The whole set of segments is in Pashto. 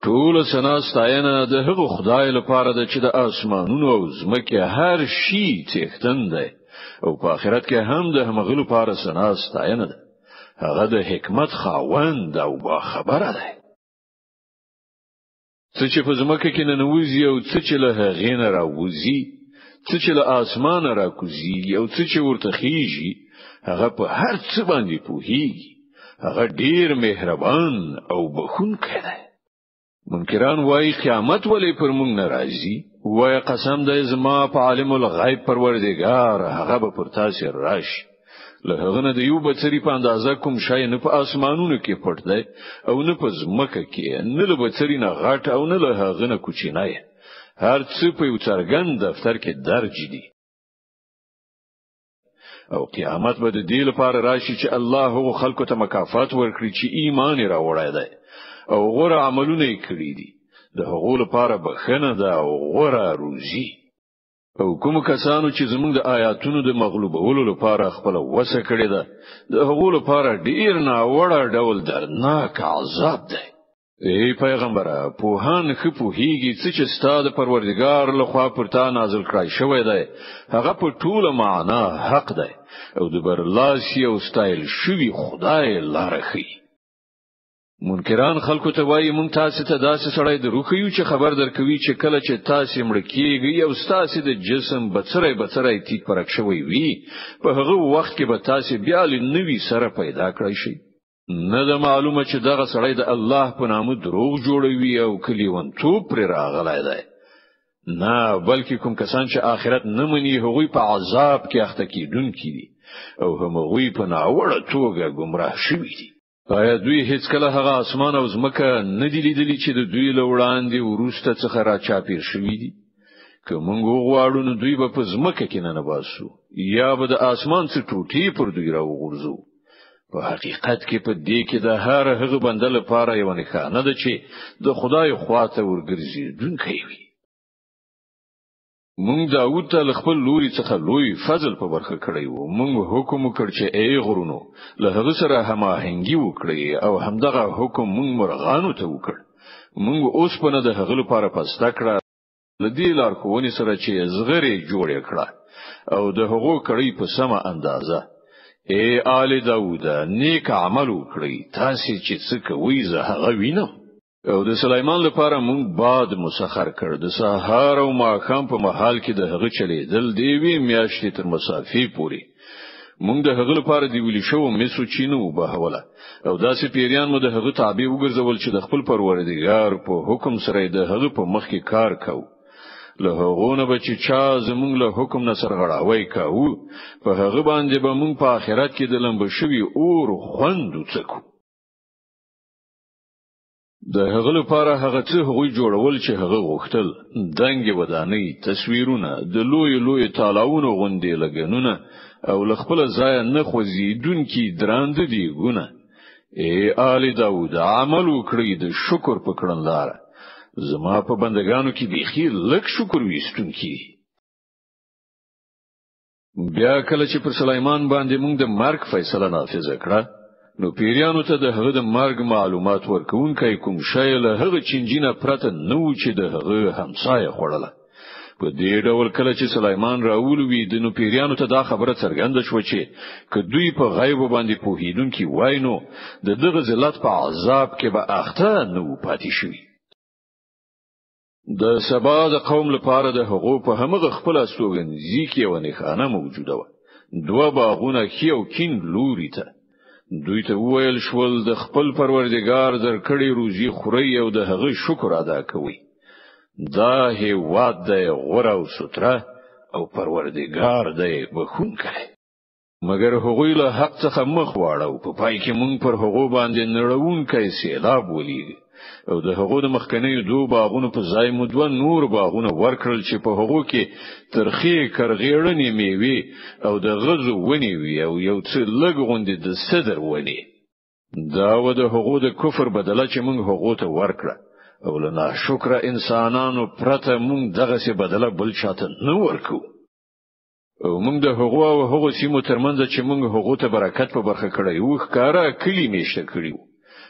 ټول ثنا ستاینه د هغه خدای لپاره ده چې د اسمانونو او ځمکې هر شي څښتن دی، او په آخرت کې هم د همغه لپاره ثنا ستاینه ده. هغه د حکمت خاوند او با خبره دی. څه چې په ځمکه کې ننوځي او څه چې له هغې نه راوځي، څه چې له اسمانه راکوزي او څه چې ورته خیژي، هغه په هر څه باندې پوهیږي. هغه ډیر مهربان او بخښونکی دی. منکران وایي قیامت ولې پر مونږ ناراضي؟ وای قسم دی زما په عالم الغیب پروردګار، هغه به پر تاسو راشي. له هغه نه د یو بڅري په اندازه کوم شی نه په اسمانونو کې پټ دی او نه په ځمکه کې، نه له بڅري نه غټ او نه له هغه نه کوچنی. هر څه په یو څرګند دفتر کې درج دي. او قیامت به د دې لپاره راشي چې الله هغو خلکو ته مکافات ورکړي چې ایمان یې راوړی دی او غوره عملونه یې کړي دي. د هغو لپاره بخښنه ده او غوره روزي. او کوم کسانو چې زموږ د آیاتونو د مغلوبولو لپاره خپل وسه کړې ده، د هغو لپاره ډیر ناوړه ډول دردناک عذاب دی. ای پیغمبره، پوهان ښه پوهیږي څه چې ستا د پروردګار لخوا پر تا نازل کړای شوی دی، هغه په ټوله معنا حق دی او د برلاسي او ستایل شوي خدای لاره ښیي. منکران خلکو ته وایي مونږ تاسو ته داسې سړی دروښیو چې خبر درکوي چې کله چې تاسو مړ کیږئ او ستاسو د جسم بڅری بڅری تیک پرک شوی وي، په هغه وخت کې به تاسو بیا له نوي سره پیدا کړئ شئ. نه ده معلومه چې دغه سړی د الله په نامه دروغ جوړوي او کلیونتوب پرې راغلی دی. نه، بلکې کوم کسان چې آخرت نه مني هغوی په عذاب کې اخته کیدونکي دي او هم هغوی په ناوړه توګه ګمراه شوي دي. آیا دوی هیڅکله هغه اسمان او ځمکه نه دي لیدلي چې د دوی له وړاندې وروسته څخه را چاپیر شوي دي؟ که موږ وغواړو نو دوی به په ځمکه کې ننه باسو یا به د اسمان څخه ټوټې پر دوی راوغورځو. په حقیقت کې په دې کې د هر هغه بنده لپاره یوه نښانه ده چې د خدای خواته ورګرځېدونکی وي. مونږ داود ته له خپل لوري څخه لوی فضل په برخه کړی وو. مونږ حکم وکړ چې ای غرونو، له هغه سره هماهنګي وکړئ، او همدغه حکم مونږ مرغانو ته وکړ. مونږ اوسپنه د هغه لپاره پسته کړه، له دې لارښوونې سره چې زغرې جوړې کړه او د هغو کړۍ په سمه اندازه. ای آل داود، نیک عمل وکړئ، تاسې چې څه کوئ زه هغه وینم. او د سلیمان لپاره مونږ باد مسخر کړ. د سهار او ماښام په مهال کې د هغه چلیدل د یوې میاشتې تر مسافې پورې. مونږ د هغه لپاره د ویلي شوو مسو چینه وبهوله او داسې پیریان مو د هغه تابع وګرځول چې د خپل پروردګار په حکم سره د هغه په مخ کې کار کاوه. له هغو نه به چې چا زمونږ له حکم نه سرغړاوی کاوه، په هغه باندې به مونږ په آخرت کې د لمبه شوي اور خوند وڅکو. د هغه لپاره هغه څه هغوی جوړول چې هغه غوښتل: دنګې ودانۍ، تصویرونه، د لوی لوی تالاونو غوندې لګنونه او له خپل ځایه نه خوځېدونکي درانده دیګونه. ای آل داود، عمل وکړئ د شکر په کړنلاره. زما په بندگانو کې بیخي لږ شکر ویستونکي. بیا کله چې پر سلیمان باندې موږ د مرګ فیصله نافذه کړه، نو پیریانو ته د هغه د مرګ معلومات ورکوونکی کوم شی له هغه چینجي نه پرته نه و چې د هغه همسایه خوړله. په دې ډول کله چې سلیمان راولوید، نو پیریانو ته دا خبره څرګنده شوه چې که دوی په غیب باندې پوهیدونکي وای، نو د دغه ذلت په عذاب کې به اخته نه و پاتې شوي. د سبا د قوم لپاره د هغو په همغه خپل استوګنځي کې یوه نښانه موجوده وه: دوه باغونه ښي او کیڼ لوري ته. دوی ته وویل شول د خپل پروردګار درکړې روزي خورئ او د هغه شکر ادا کوئ. دا هیواد دی غوره او سوتره او پروردګار دی بخښونکی. مګر هغوی له حق څخه مخ واړاو. په پای کې مونږ پر هغو باندې نړونکی سیلاب ولید او د هغو د مخکنیو دوو باغونو په ځای مو دوه نور باغونه ورکړل چې په هغو کې ترخې کرغیړنې میوې او د غزو ونې وي او یو څه لږ غوندې د سدر ونې. دا و د هغو د کفر بدله چې مونږ هغو ته ورکړه، او له ناشکره انسانانو پرته مونږ دغسې بدله بل چاته نه ورکو. او موږ د هغو او هغو سیمو ترمنځ چې موږ هغو ته برکت په برخه کړی وو، ښکاره کلي میشته کړي وو.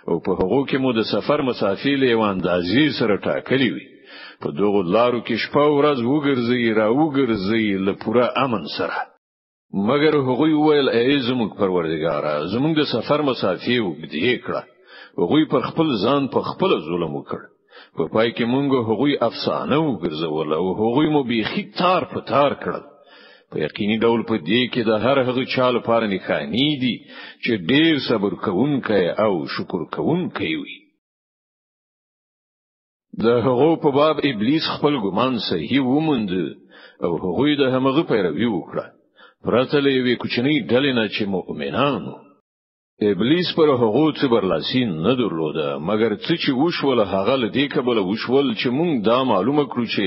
او په هغو کې مو د سفر مسافې له یو اندازې سره ټاکلې وي. په دغو لارو کې شپه او ورځ وګرځئ را وګرځئ له پوره امن سره. مګر هغوی وویل: ای زموږ پروردګاره، زموږ د سفر مسافې اوږدې کړه. هغوی پر خپل ځان په خپل ظلم وکړ. په پای کې مونږ هغوی افسانه وګرځول او هغوی مو بیخي تار په تار کړل. په یقیني ډول په دې کې د هر هغه چا لپاره نښانې دي چې ډیر صبر کوونکی او شکر کوونکی وي. د هغو په باب ابلیس خپل ګمان صحیح وموند او هغوی د همغه پیروي وکړه، پرته له یوې کوچنۍ ډلې نه چې مؤمنانو. ابلیس پر هغو څه برلاسی نه درلوده، مګر څه چې وشول هغه له دې کبله وشول چې مونږ دا معلومه کړو چې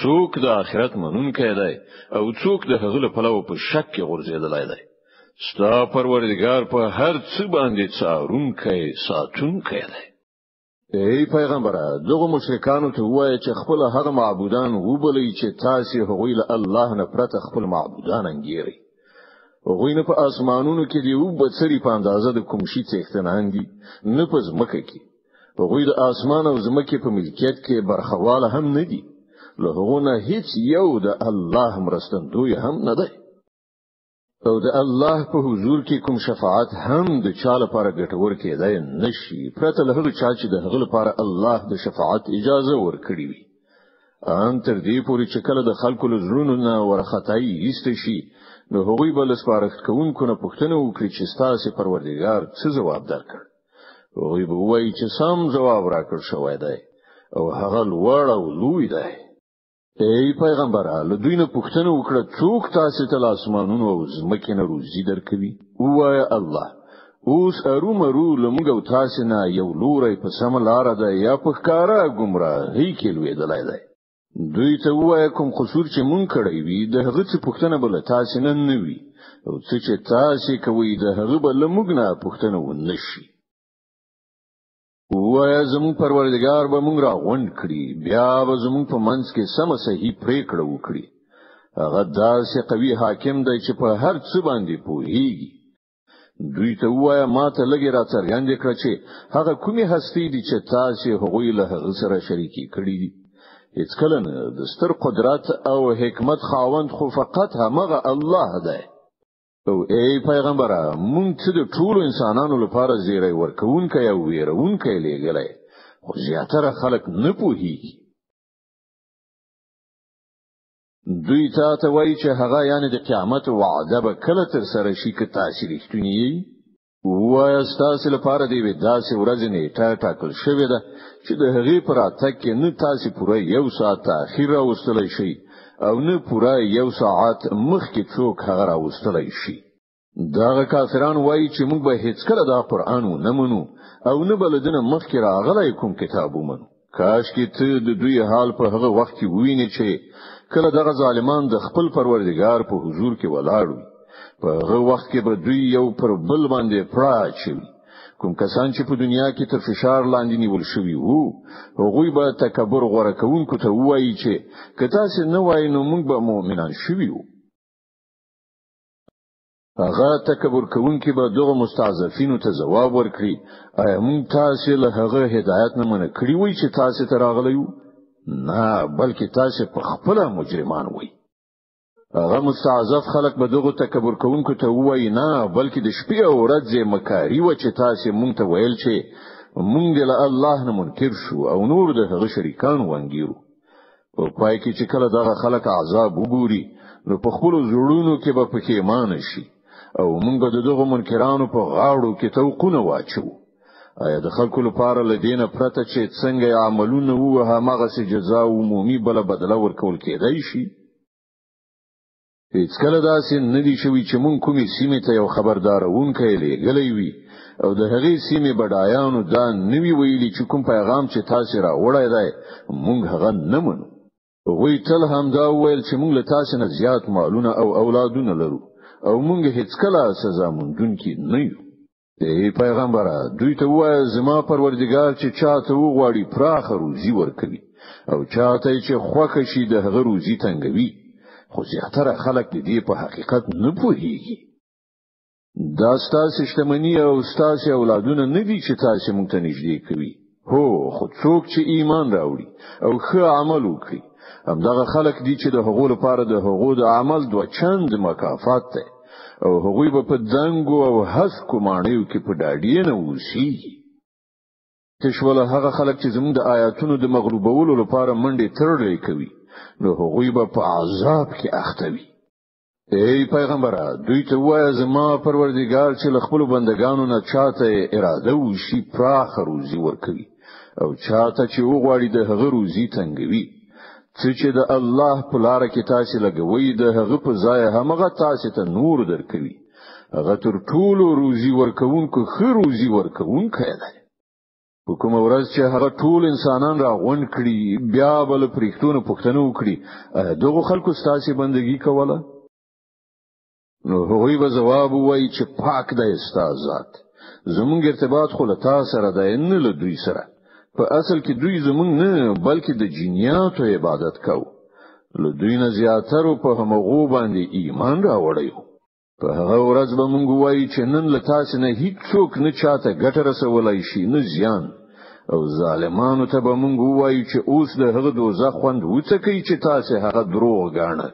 څوک د آخرت منونکی دی او څوک د هغه له پلوه په شک کې غورځېدلی دی. ستا پروردګار په هر څه باندې څارونکی، ساتونکی دی. ای پیغمبره، دغه مشرکانو ته ووایه چې خپل هغه معبودان وبلئ چې تاسو هغوی له الله نه پرته خپل معبودان انګیرئ. هغوی نه په اسمانونو کې د یو بڅري په اندازه د کوم شي څښتنان دي، نه په ځمکه کې. هغوی د اسمان او ځمکې په ملکیت کې برخواله هم نه دي. له هغو نه هیڅ یو د الله مرستندوی هم نه دی. او د الله په حضور کې کوم شفاعت هم د چا لپاره ګټور کېدای نشي، پرته له هغه چا چې د هغه لپاره الله د شفاعت اجازه ورکړي وي. ان تر دې پورې چې کله د خلکو له زړونو نه ورخطایي ایسته شي، نو هغوی به له سپارښت کوونکو نه پوښتنه وکړي چې ستاسې پروردګار څه ځواب درکړ. هغوی به ووایي چې سم ځواب راکړ شوی دی او هغه لوړ او لوی دی. ای پیغمبره، له دوی نه پوښتنه وکړه څوک تاسې ته له اسمانونو او ځمکې نه روزي درکوي؟ ووایه: الله. اوس ارومرو له موږ او تاسې نه یو لوری په سمه لاره دی یا په ښکاره ګمراهۍ کې لوېدلی دی. دوی ته ووایه کوم قصور چې مونږ کړی وي د هغه څه پوښتنه به له تاسې نه نه وي، او څه چې تاسې کوئ د هغه به له موږ نه پوښتنه ونه شي. ووایه زموږ پروردګار به موږ راغونډ کړي، بیا به زموږ په منځ کې سمه صحیح پرېکړه وکړي. هغه داسې قوي حاکم دی چې په هر څه باندې پوهیږي. دوی ته ووایه ما ته لږې راڅرګندې کړه چې هغه کومې هستۍ دي چې تاسې هغوی له هغه سره شریکې کړي دي. هیڅکله نه، د ستر قدرت او حکمت خاوند خو فقط همغه الله دی. او ای پیغمبره، مونږ ته د ټولو انسانانو لپاره زیری ورکوونکی او ویرونکی لیږلی، خو زیاتره خلک نه پوهیږي. دوی تا ته وایي چې هغه یعنی د قیامت وعده به کله تر سره شي که تاسې رښتوني یئ؟ ووایه ستاسې لپاره د یوې داسې ورځې نیټه ټاکل شوې ده چې د هغې په راتګ کې نه تاسې پوره یو ساعت تاخیر راوستلی شئ او نه پوره یو ساعت مخکې څوک هغه راوستلی شي. دغه کافران وایي چې موږ به هیڅکله دا قرآن ونه منو او نه به له ده نه مخکې راغلی کوم کتاب ومنو. کاش کې ته د دوی حال په هغه وخت کې ووینې چې کله دغه ظالمان د خپل پروردګار په حضور کې ولاړ وي. په هغه وخت کې به دوی یو پر بل باندې پړه اچوي. کوم کسان چې په دنیا کې تر فشار لاندې نیول شوي وو، هغوی به تکبر غوره کوونکو ته ووایي چې که تاسې نه وای نو موږ به مؤمنان شوي وو. هغه تکبر کوونکي به دغه مستضعفینو ته ځواب ورکړي: آیا موږ تاسې له هغه هدایت نه منع کړي وئ چې تاسې ته راغلی وو؟ نه، بلکې تاسې په خپله مجرمان وئ. هغه مستضعف خلک به دغه تکبر کوونکو ته ووایي: نه، بلکې د شپې او ورځې مکاري وه چې تاسې مونږ ته ویل چې مونږ دې له الله نه منکر شو او نور د هغه شریکان وانګیرو. په پای کې چې کله دغه خلک عذاب وګوري نو په خپلو زړونو کې به پښیمانه شي او موږ به د دغو منکرانو په غاړو کې طوقونه واچوو. آیا د خلکو لپاره له دې نه پرته چې څنګه یې عملونه وو هماغسې جزا عمومي بله بدله ورکول کېدای شي؟ هیڅکله داسې نه دي شوي چې مونږ کومې سیمې ته یو خبردارونکی لیږلی وي او د هغې سیمې بډایانو دا نه وي ویلي چې کوم پیغام چې تاسې راوړی دی مونږ هغه نه منو. هغوی تل همدا ویل چې مونږ له تاسې نه زیات مالونه او اولادونه لرو او مونږ هیڅکله سزا موندونکي نه یو. ای پیغمبره، دوی ته ووایه زما پروردګار چې چاته وغواړي پراخه روزي ورکوي او چاته چې خوښه شي د هغه روزي تنګوي، خو زیاتره خلک د دې په حقیقت نه پوهیږي. دا ستاسو شتمني او ستاسو اولادونه نه دي چې تاسو موږ ته نږدې کوي. هو، خو څوک چې ایمان راوړي او ښه عمل وکړي، همدغه خلک دي چې د هغو لپاره د هغو د عمل دوه چند مکافات دی، او هغوی به په دنګو او هسکو ماڼیو کې په ډاډینه اوسیږي. تشول هغه خلک چې زموږ د آیاتونو د مغلوبولو لپاره منډې ترړې کوي، نو هغوی به په عذاب کې اخته وي. ای پیغمبره، دوی ته وایه زما پروردګار چې له خپلو بندگانو نه چاته اراده وشي پراخه روزي ورکوي، او چاته چې وغواړي د هغه روزي تنګوي. څه چې د الله په لار کې تاسو لګوي، د هغه په ځای همغه تاسو ته نور درکوي. هغه تر ټولو روزي ورکوونکو ښه روزي ورکوونکی دی. په کومه ورځ چې هغه ټول انسانان را غونډ کړي، بیا به له پرښتو نه پوښتنه وکړي، دغو خلکو ستاسې بندګي کوله؟ نو هغوی به ځواب ووایي چې پاک دی ستا ذات، زمونږ ارتباط خو له تا سره دی، نه له دوی سره. په اصل کې دوی زمونږ نه بلکې د جنیاتو عبادت کوو. له دوی نه زیاترو په همغو باندې ایمان راوړی. په هغه ورځ به مونږ وایو چې نن له تاسو نه هیڅوک نه چاته ګټه رسولای شي نه زیان، او ظالمانو ته به مونږ وایو چې اوس د هغه دوزخ خوند وڅکئ چې تاسو هغه دروغ ګاڼه.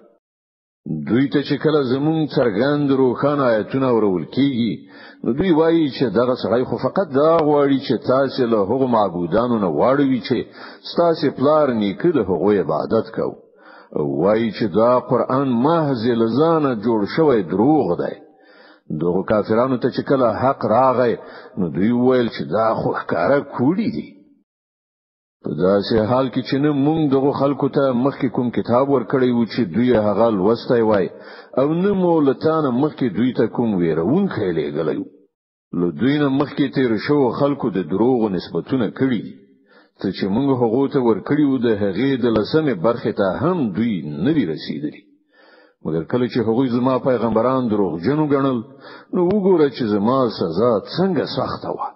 دوی ته چې کله زمونږ څرګند روښانه آیتونه اورول کیږي، نو دوی وایي چې دغه سړی خو فقط دا غواړي چې تاسو له هغو معبودانو نه واړوي چې ستاسو پلار نیکه د هغو عبادت کوو، او وایي چې دا قرآن محض له ځانه جوړ شوی دروغ دی. دغو کافرانو ته چې کله حق راغی، نو دوی وویل چې دا خو ښکاره کوډي دي. په داسې حال کې چې نه مونږ دغو خلکو ته مخکې کوم کتاب ورکړی و چې دوی هغه لوستی وای، او نه مو له تا نه مخکې دوی ته کوم ویرونکی لېږلی و. له دوی نه مخکې تېرو شوو خلکو د دروغو نسبتونه کړي دي. څه چې مونږ هغو ته ورکړي وو د هغې د لسمې برخې ته هم دوی نه دي رسېدلي. مګر کله چې هغوی زما پیغمبران دروغجن وګڼل، نو وګوره چې زما سزا څنګه سخته وه.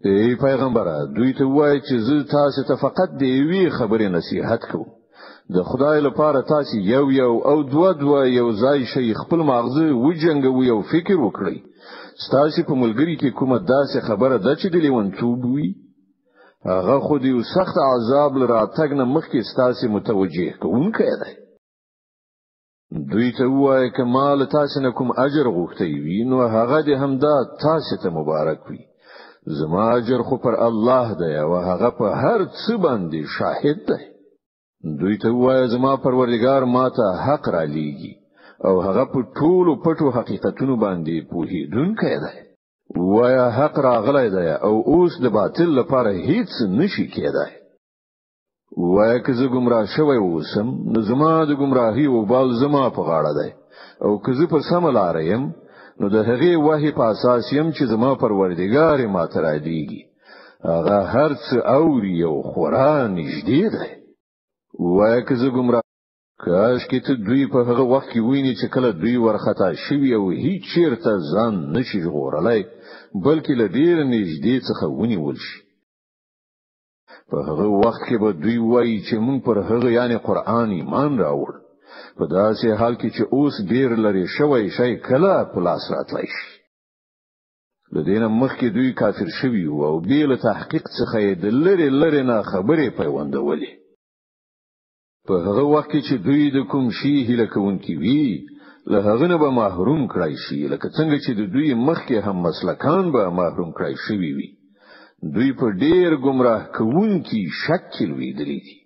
ای پیغمبره، دوی ته ووایه چې زه تاسو ته فقط د یوې خبرې نصیحت کوم. د خدای لپاره تاسو یو یو او دوه دوه یو ځای شئ، خپل ماغزه وجنګوئ او فکر وکړئ. ستاسو په ملګري کې کومه داسې خبره ده چې د لیونتوب وي؟ هغه خو د یو سخت عذاب له راتګ نه مخکې ستاسو متوجه کوونکی دی. دوی ته ووایه که ما له تاسو نه کوم اجر غوښتی وي، نو هغه دې همدا تاسو ته مبارک وي. زما اجر خو پر الله دی او هغه په هر څه باندې شاهد دی. دوی ته ووایه زما پروردګار ما ته حق را لیږي او هغه په ټولو پټو حقیقتونو باندې پوهېدونکی دی. ووایه حق راغلی دی او اوس د باطل لپاره هیڅ نشي کېدای. ووایه که زه ګمراه شوی اوسم، نو زما د ګمراهۍ وبال زما په غاړه دی، او که زه پر سمه لاره یم، نو د هغې وحی په اساس یم چې زما پروردګار ما ته رالیږي. هغه هر څه اوري او خورا نږدې دی. ووایه که زه ګمراه، کاش کې ته دوی په هغه وخت کې ویني چې کله دوی ورخطا شوي او هیڅ چیرته ځان نشي ژغورلی، بلکې له ډېر نږدې څخه ونیول شي. په هغه وخت کې به دوی وایي چې موږ پر هغه یعنی قرآن ایمان راوړ، په داسې حال کې چې اوس ډېر لرې شوی شی کله په لاس راتلی شي. له دې نه مخکې دوی کافر شوي وو او بې له تحقیق څخه یې د لرې لرې نه خبرې پیوندولې. په هغه وخت کې چې دوی د کوم شي هیله کوونکي وي، له هغه نه به محروم کړای شي، لکه څنګه چې د دوی مخکې هم مسلکان به محروم کړای شوي وي. دوی په ډېر ګمراه کوونکي شک کې لوېدلي دي.